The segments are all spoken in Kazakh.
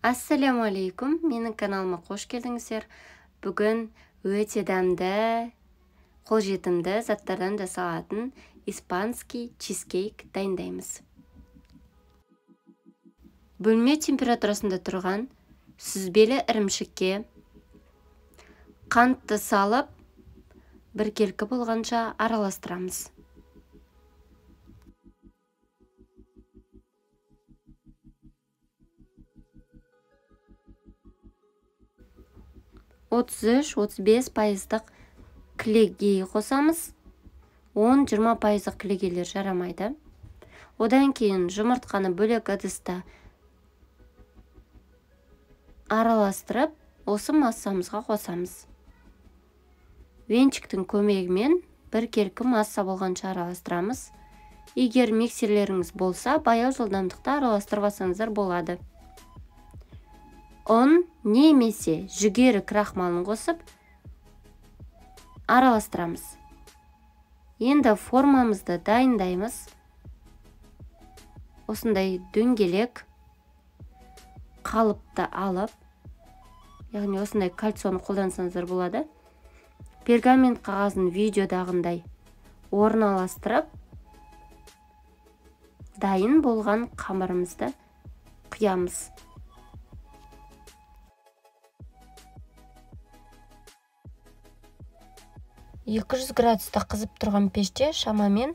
Ассаляму алейкум, менің каналыма қош келдіңіздер. Бүгін өте дәмді, қолжетімді заттардан жасалатын испанский чизкейк дайындаймыз. Бөлме температурасында тұрған сүзбелі ірімшікке қантты салып, біркелкі болғанша араластырамыз. 33-35 пайыздық кілегей қосамыз. 10-20 пайыздық кілегейлер жарамайды. Одан кейін жұмыртқаны бөлек ыдыста араластырып, осы массамызға қосамыз. Венчиктің көмегімен біркелкі масса болғанша араластырамыз. Егер миксерлеріңіз болса, баяу жылдамдықта араластырып алсаңыздар болады. Ұн немесе жүгері крахмалын қосып араластырамыз. Енді формамызды дайындаймыз. Осындай дөңгелек қалыпты алып, яғни осындай кольцоны қолдансаңыздар болады. Пергамент қағазын видеодағындай орналастырып, дайын болған қамырымызды құямыз. 200 градуста қызып тұрған пеште шамамен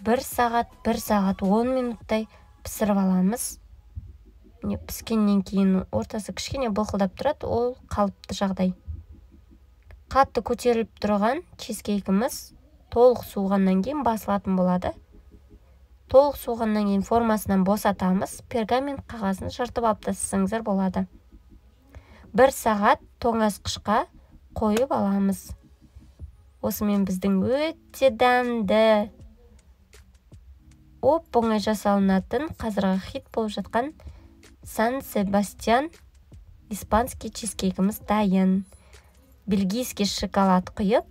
1 сағат, 1 сағат 10 минуттай пісіріп аламыз. Міне, піскеннен кейін ортасы кішкене былқылдап тұрады, ол қалыпты жағдай. Қатты көтеріліп тұрған чизкейкіміз толық суығаннан кейін басылатын болады. Толық суығаннан кейін формасынан босатамыз, пергамент қағазын жыртып алып тастасаңыздар болады. 1 сағат тоңазытқышқа қойып аламыз. Осымен біздің өте дәмді, оп оңай жасалынатын, қазіргі хит болып жатқан Сан Себастьян испанский чизкейкіміз дайын. Бельгийский шоколад құйып,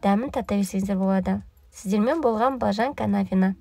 дәмін тата берсеңіздер болады. Сіздермен болған Балжан Канафина.